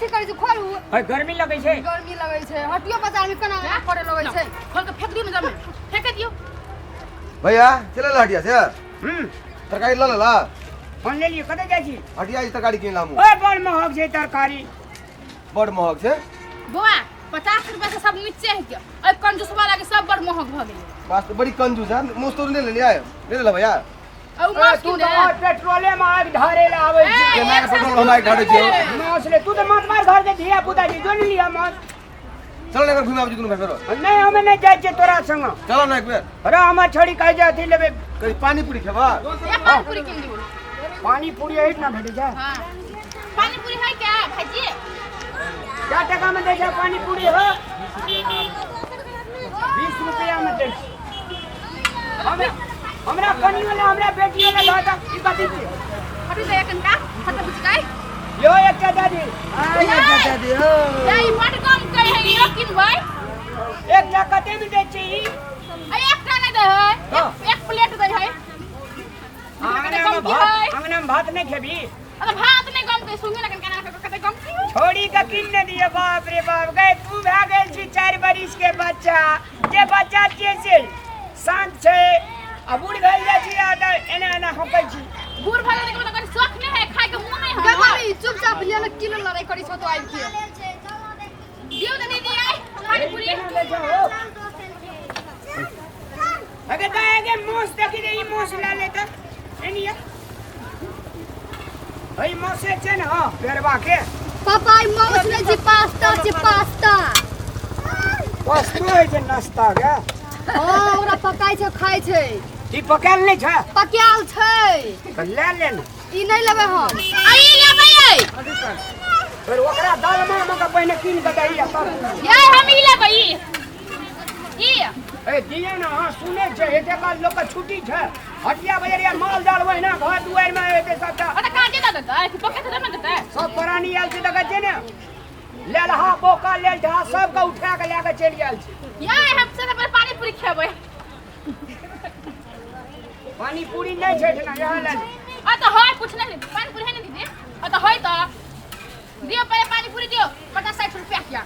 कथी करै छी खोलू। है गर्मी लगै छै। गर्मी लगै छै, हटियो बाजार में केना एना करे लगै छै। खोल के फेंक दियौ ने जमे फेंक दियौ। भैया चले ला हटिया से। हम्म। तरकारी ल ला। फोन ले लियो, कतऽ जाइ छी? हटिया से तरकारी किन लामू। ओए बड़ महग छै तरकारी। बड़ महग छै। बौआ 50 रुपया से सब नीचे है के अइ कंजूस वाला के सब बड़ महग भऽ गेलै। बात बड़ी कंजूस है, मुँह तोड़ ले लेलियै, ले ले भैया। आ उ माछ तू किन तऽ और पेट्रोले में आगि ढारे ला आबै छी। केना के पेट्रोल हम आगि ढारै छियौ? माछ ले, तू तऽ माछ मार घर के धिया पुता छी, जो ने लिया माछ। चल ना एक बेर घुमि आबै छी दुनू भाइ फेरो। नहीं, हमे नहीं जाइ छियै तोरा संग। चल ना एक बेर। अरे हमर छोड़ी कहै छै अथी लेबै। कहीं पानी पूरी खेबा? ए पानी पूरी किन दियौ। पानी पूरी एहि ना भेटै छै। हां पानी पूरी है क्या भाईजी? क्या टका में दै छै पानी पूरी हो? 20 रुपया में दै छै। हमे हमरा कनियो ले, हमरा बेटियो ले दऽ दऽ। ई कथी छियै? हटू दे कनका खत्म बुझ गए। यो एकटा दादी। आइ एकटा दादी हो। ए ई बड कम कहै है, यो किनबै। एकटा कते में दै छै ई? ए एकटा नहि दै है, हाँ। एक प्लेट दै है। अंगना में भात, अंगना में भात नहीं खेबी? अरे भात नहीं गम के सुने ना कनका कते गम की। छोड़ी के किन ने दिए, बाप रे बाप। गए तू भए गेल छी 4 बरिस के बच्चा, जे बच्चा छियै से शांत छै आ बूढ़ भेल जाइ छी आ तऽ एना एना हँकै छी। बूढ़ भऽ गेल के मतलब शौक नहीं है, खाय के मुंह नहीं है। गे मम्मी चुपचाप ले ने, किलो लड़ाई करै छौ तो आबि के। दियौ तऽ दीदी आइ पानी पूरी। केना दै छौ हो? अगे दाय अगे मोस देखी दे, ई मोस ला ले तऽ एनिया। हई मोसे छै ने, हँ पेरवा के। पापा ई माउस नहि छै, पास्ता छै, पास्ता। पस्तो होइ छै नाश्ता के। हँ ओकरा पकाइ छै, खाइ छै। ई पकायल नहि छै? पकायल छै। तऽ ले ले ने। ई नहि लेबै हम। आ ई लेबै यै। फेर ओकरा दालमा मे के पहिने कीन के दही आ तब। यै हम ई लेबै ई। ई ए दियै ने, अहाँ सुनै छै एते काल लोक के छुट्टी छै, हटिया बजरिया माल जाल ओहिना घर दुआरि मे एते सबटा। अरे काजे दऽ देतै कि पक्का से नहि देतै? सब प्राणी आयल छै देखै छियै ने, लेलहा बोका लेलहा सबके उठा के लए के चलि गेल छै। यै हम से तऽ पानी पूरी खेबै। पानी पूरी नहि छै एहिठिना, यहाँ लए ले। आ तऽ है कुछ नहीं, पानी पूरी है ने दीदी? आ तऽ है तऽ दियौ पहिले पानी पूरी दियौ 50-60 रुपया किया।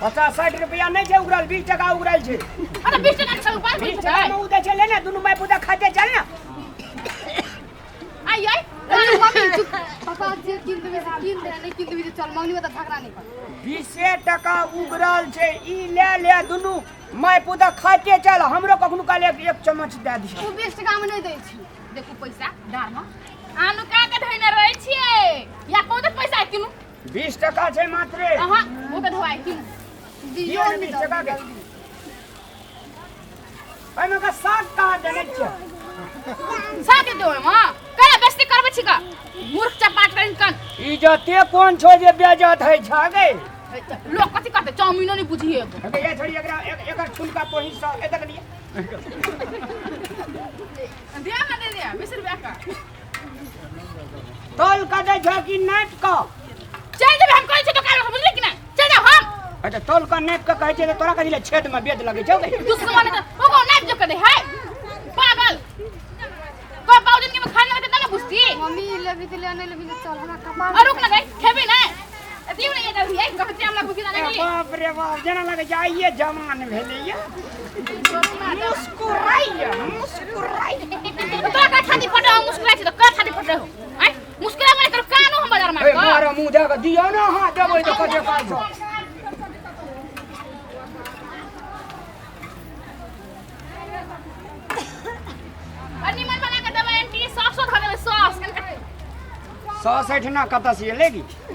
50-60 रुपया नहि छै उगरल, 20 टका उगरल छै। अरे 20 टका के संग पानी पूरी 20 टका मे खेबै। उ दै छै, ले ने दुनू माय पुता खाते चल ने। आई आई अरे मम्मी चुप, पापा जे कीन देबै से कीन दे, नहि कीन देबै तऽ चल मम्मी तऽ झगड़ा नहि कर। 20 टका उगरल छै, ई ले ले दुनू माय पुता खाते चल, हमरो कखनो काल एक चम्मच दए दिहऽ। तू 20 टका मे नहि दै छी। देखू पैसा डार में आलू का के धइने रहै छियै या कोन तऽ पैसा किनु। 20 टका छै मात्रे। अहाँ ओ तऽ धोआइ किनु। दियौ ने 20 टका के। ओहिमे का साग कहाँ देने छियै? साग दे ओहिमे केना बेइज्जती करबै छी का मूर्ख चपाट करिन कन। ई जते कोन छौ जे बेजत है छा गै? लोक कथी कहतै, चाउमीनो नहि बुझिए। अगे ये छोड़ी एकरा एकर छुलका तोही सँ एतक लिए। दिया ना दे दिया 20 रुपया का। तोल का दै छौ कि नापि कऽ? चल जेबै हम कहै छी दोकान में, बुझली कि नहि? चल जाउ हम। अच्छा तोल कऽ नापि कऽ कहै छियै तऽ तोरा कथी लए छेद में बेद लगै छौ गै? दुश्मन तऽ ओको नापि जो के दे है पागल। को बाबूजी के में खाना लगतै तब ने बुझती। मम्मी लेबी तऽ ले, नहि लेबी तऽ चल, हमरा कपार। और रुक ना गई खेबी नहीं दियौ ने ये जल्दी, एक गपती हमरा बुझी ना गेली। बाप रे बाप, जेना लगै छै आइये जवान भेलैया। मुस्कुराइया मुस्कुराइया। तोरा का छाती फटे हो मुस्कुराइ छी तऽ का छाती फटे हो? आइ मुस्कुरा मने कर कानो हम बाजार मार ए कऽ। मारा मुँह दए कऽ दियौ ने, अहाँ देबै तऽ कते काल सँ। आ निमन बना के देबै आंटी, सॉस धऽ देबै सॉस कनका। सॉस एहिठिना कतऽ से एलै?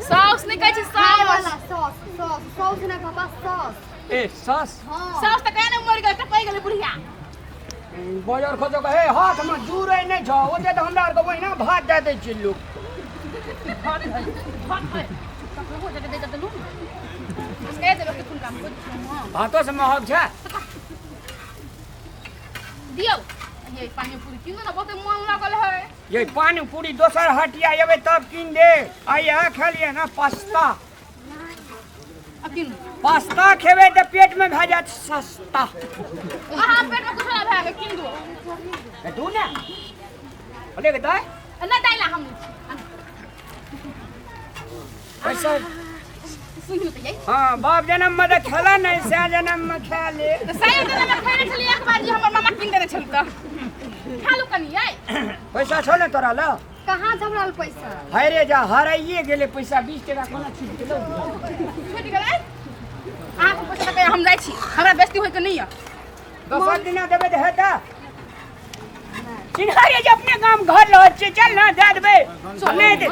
सॉस नहि कहै छै खाय सॉस। वाला सॉस, सॉस सॉस नहि पापा, सॉस। ए सॉस। हँ सॉस तऽ कहिया ने मरि गेल, टपकि गेलै बुढ़िया। बजर खोजो के हे हाथ में जुड़ै नहि छौ, ओते तऽ हमरा आरके ओहिना भात दए दै छै लोक। भात है, भात है। ककरो जगह दे देलू। कह देबै कि हुनका हम भातो से महग छै। दियौ ये पानी पूरी किन ना, बहुत मन लागल है। ये पानी पूरी दोसर हटिया एबै तब कीन दे। आइ इएह खेलियै ने पास्ता। अब किन पास्ता खेबै तऽ पेट में भए जायत सस्ता। अहाँ पेट में कुछ ना भए गेल, किन दो। तऽ दू ने बोले के दाइ। नहि दाइ ला हम पैसा सुनि होतै। हाँ, बाप जन्म में तऽ खेला नहीं, सै जन्म में खा ले। तऽ साया देने में खैने छलियै एक बार जे हमर मामा कीन देने छल तऽ खा लू कनि यै। पैसा छौ ने तोरा लग? कहाँ छै हमरा लग पैसा? हरे जा, हराइए गेलै पैसा। 20 टका कोना छूटि गेलौ? छुटि गेलै अहाँके पैसा तऽ हम जाइ छी, हमरा बेइज्जती होइके नहि यऽ। दोसर दिना देबै तऽ हेतै? चिन्हारे जे अपने गाम घर रहल छियै, चल ने दए देबै। नहि दे,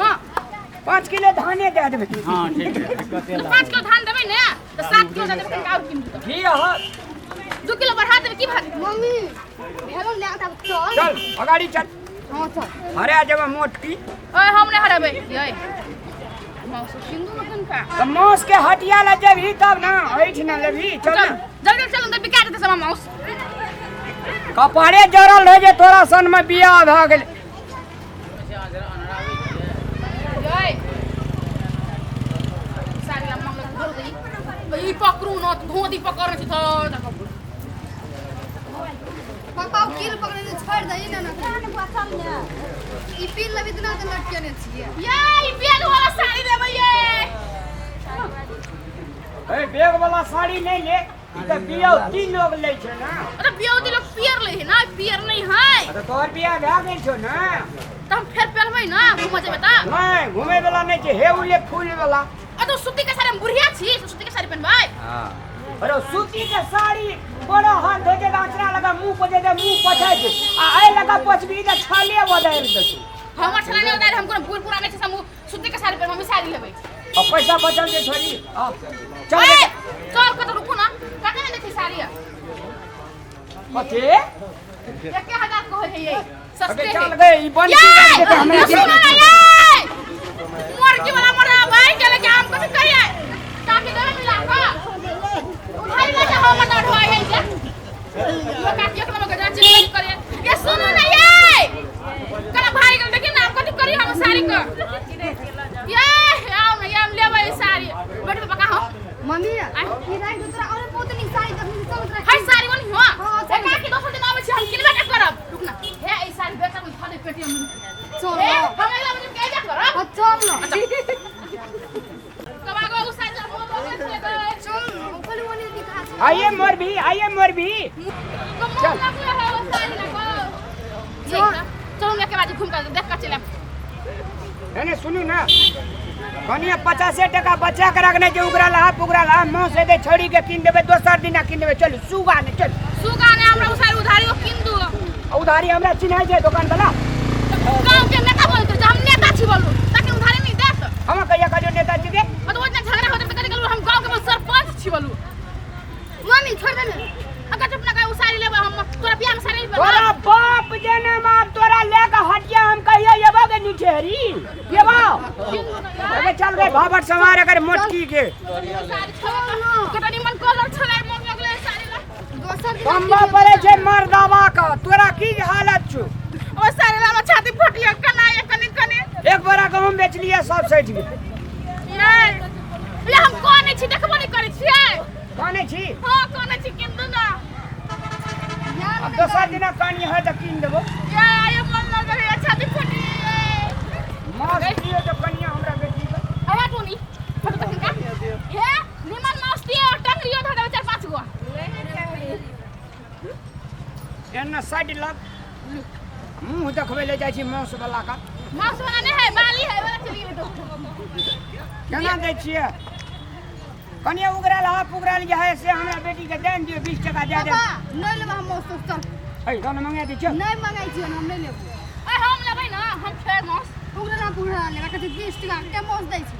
5 किलो धाने दए देबै। हाँ ठीक है, दिक्कत है। 5 किलो धान देबै ने तऽ 7 किलो दए देबै, कनिका आओर कीन देबै। की अहाँ 2 किलो बढ़ा देबै की भात? मम्मी भेलो ले आब चल। चल अगाड़ी चल। हाँ चल। हरा जेबै मोटकी। ओए हम नहि हरेबै यै, माउस किन दू ने कनिका। तऽ मांस के हटिया लए जेबही तब ने, एहिठिना लेबही? चल चल ने जल्दी चल, अंदर बिका जेतै सब माउस। कपारे जरल रहै जे तोरा सन में बियाह भए गेल। यै साड़ी ला मन लग धर दई, ई पकड़ू न धोती पकड़ने छी धर दक। पापा ओ कील पकड़े छै, छोड़ दही ने। ना ई पील लेबी तऽ ना तऽ लटकेने छियै। यै ई बेग वाला साड़ी लेबै यै। ए बेग वाला साड़ी नहि ले, ई तऽ बियाह तीन लोग लै छै ने। अरे बियाह लोग पियर लै है ना, पियर नहीं है। तऽ तोहर बियाह भए गेल छौ ने? तऽ हम फेर पेरबै ना घूमऽ जेबै तऽ। नहि, घूमे वाला नहि छै, हे उले फूल वाला। अ तो सूती के साड़ी, हम बुढ़िया छी, सूती के साड़ी पहनबै। अरे सूती के साड़ी बड़ा हाथ धो के आँचरा लगा मुंह पर दे, मुंह पछै छै आ एहि लगा पछबी तऽ छाले बदलि देतौ। हमर छला नहीं उतार, हम कोनो बूढ़ पुराने छै, हम सूती के साड़ी पहनबै, मम्मी साड़ी लेबै। आ पैसा बचल छै छोरी, आ चल। ए चल कत रुकू ना, कते में देखी साड़ी? कथी? 1000 कहै है ये सस्ते अबे है। चल गए, ई बन ये की देते हमरा। सुनो ना ये मुर्गी वाला मरा भाई चले के हम कथि कहिए काकी देवे मिला का उधारी ले के हम मत ढोए है जे यो काकी एक नंबर के जांच नहीं करे। ये सुनो ना ये कना भाई गेल, देखी ना हम कथि करी हम साड़ी के। ये आओ ना ये हम लेबै साड़ी, बैठ पे पका हो। मम्मी ई राख दे तोरा और बहुत नीक साड़ी देखनी, चल तोरा। हाय साड़ी बनी हो। हाँ, ए काकी दोसर दिन आबै छी, हम किनबे का करब। रुक ना, हे ई साड़ी बेचब धऽ दे पेटीएम में। चल। ए हम अगला बजे के जा करब। हाँ चल ना। कब आगो उ साड़ी हम बोले छले गए। चल ना, ओकर ओने दिखा छै। आइए मोर भी, आइए मोर भी। तो मन लगले है ओ साड़ी ना को। चल चल, हम एक बार घूम कर देख कर चले। नहीं सुनू ना, कनिया 50 टका बचा के रखने जे उगरल हा पुगरल हा मांस हेतै छौड़ी के कीन देबै, दोसर दिना कीन देबै। चलू सुगा ने चल। सुगा ने हमरा उ साड़ी उधारी ओ किन दू। आ उधारी हमरा चिन्है छै दोकान वाला। गांव के नेता बोलत जे हम नेता छी बोलू ताकि उधारी नहीं देत। हम कहिया कहलियो नेताजी के? मतलब ओतना झगड़ा होत त कहि गेलू हम गांव के सरपंच छी बोलू। मम्मी छोड़ दे ने। अगर चुप ना कहे उ साड़ी लेबै हम, तोरा बियाह में साड़ी नहीं तोरा पहनब। बाप जेने बाप तोरा ले के हटिया हम कहिया एबो के निठेरी एबो। अरे चल गए भाबर सवार अगर मोटकी के। साड़ी छोड़, कत निमन कलर छलै, मन लगलै साड़ी ला। दोसर दिन कम्बा पड़े छै मर्दावा का, तोरा की हालत छौ? ओ साड़ी ला हमर छाती फटिया कना ये कनी कनी। एक बोरा गहूम बेच लिया सब सठि गेल। ये ये हम कोने छी देखबो नहीं करै छियै। कानै छी? हां कोने छी, किन दू ना। यार अब दोसर दिना कानी है तऽ कीन देबो। ये ये मन लगलै है छाती फटी। मास दियो तऽ कनिया हमरा बेटी के। अरे टोनी फोटो तखन का हे निमन मस्ती और टंगरियो धर देबै 4-5 गो। एना साइड लग मुँह देखबै ले जाइ छी मांस वाला का। मांस वाला नहीं है, बाली है वाला चली गेलै तो। केना दै छियै? कनिया उगरल हा पुगरल जे है से हमरा बेटी के दे दियो, 20 टका दे दे। पापा नहीं लेबै हम मौस चल। है दोनो मंगा दै छियो। नहीं मंगाई छियै हम नहीं लेबै। ए हम लेबै ना, हम खेब मांस। उगरल पुगरल लेबै कहै छै 20 टका के मौस दै छै।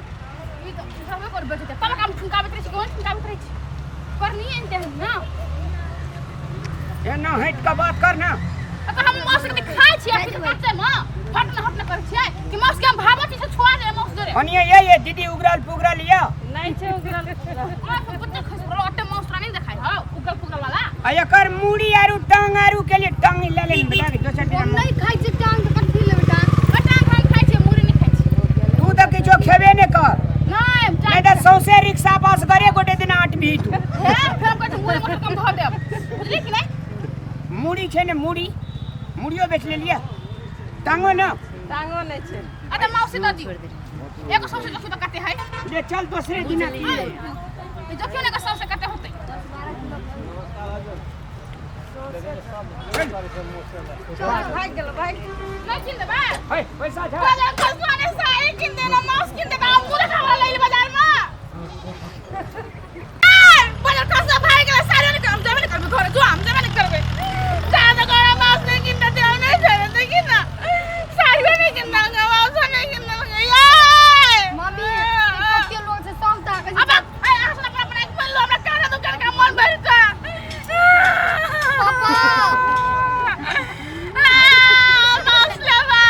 ई तऽ सबे कर बेचते तब हम ठुनकाबैत रहै छी, कोन ठुनकाबैत रहै छी करनी एनते हम ना। एना हटि के बात कर ना। तऽ हम मांस के खाइ छियै, फिर काटते ना फट ना हट ना करै छियै कि मांस के हम भावै छी से छोड़ा दे मांस जोरे। कनिया ये ये दीदी उगरल पुगरल या नहीं छै उगरल। आ कुत्ते खस पड़ल अट्टे मांस तोरा नहीं देखाइ हौ उगल पुगल वाला। आ एकर मूड़ी आरू टांग आरू के लिए टांग ले ले बेटा के दोसर हम दिना। नहीं खाइ छियै टांग तऽ कथी लेबै टांग? ओ टांग हम खाइ छियै, मूड़ी नहीं खाइ छियै। तू तऽ किछो खेबे नहि कर। नहीं नहीं तऽ सौंसे रिक्शा पास करे गोटे दिना अटबी तू। हे फेर हम कहै छी मूड़ी मोटर कम धऽ देब, बुझली कि नहीं? मूड़ी छै ने मूड़ी, मूड़ियो बेच लेलियै, टांगो ना। टांगो नहीं छै। आ तऽ मौसी दऽ दियौ। एगो सौंसे देखियो तऽ कते है। ले चल दोसरे दिना कीन ले। देखियो ने एगो सौंसे कते होतै। भागि गेल भागि। नहि कीन देबै? है पैसा झा। बाजार खसुआ ने साड़ी कीन देना, माउस कीन देना, हम मुँह देखाबऽ लगली बाजार में। बाजार खसुआ भागि गेलै, साड़ी नहि, हम जेबे नहि करबै घरे, जो हम जेबे नहि करबै। जा तऽ घरे माउस नहि कीन देतै, हम नहि जेबै, देखी ने। साड़ियो नहि कीन देलकै, माउसो नहि कीन देलकै, यै! मम्मी, कते लोग छै सब ताकै छै। अब ऐ अहाँ सब अपना अपना के लो, हमरा काना दुकान का मन भरि जा। पापा। आ, माउस लेबै।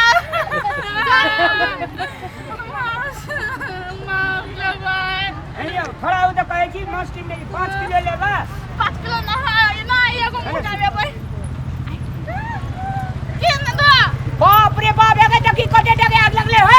माउस, माउस लेबै। हे यौ, खड़ा हो तऽ कहै छी माछ कीन ले, 5 किलो लेबा। 5 किलो ना है, ना एगो मुर्गा लेबै। कीन दो। बाप रे बाप, एगे देखी कते टके आग लगले। हे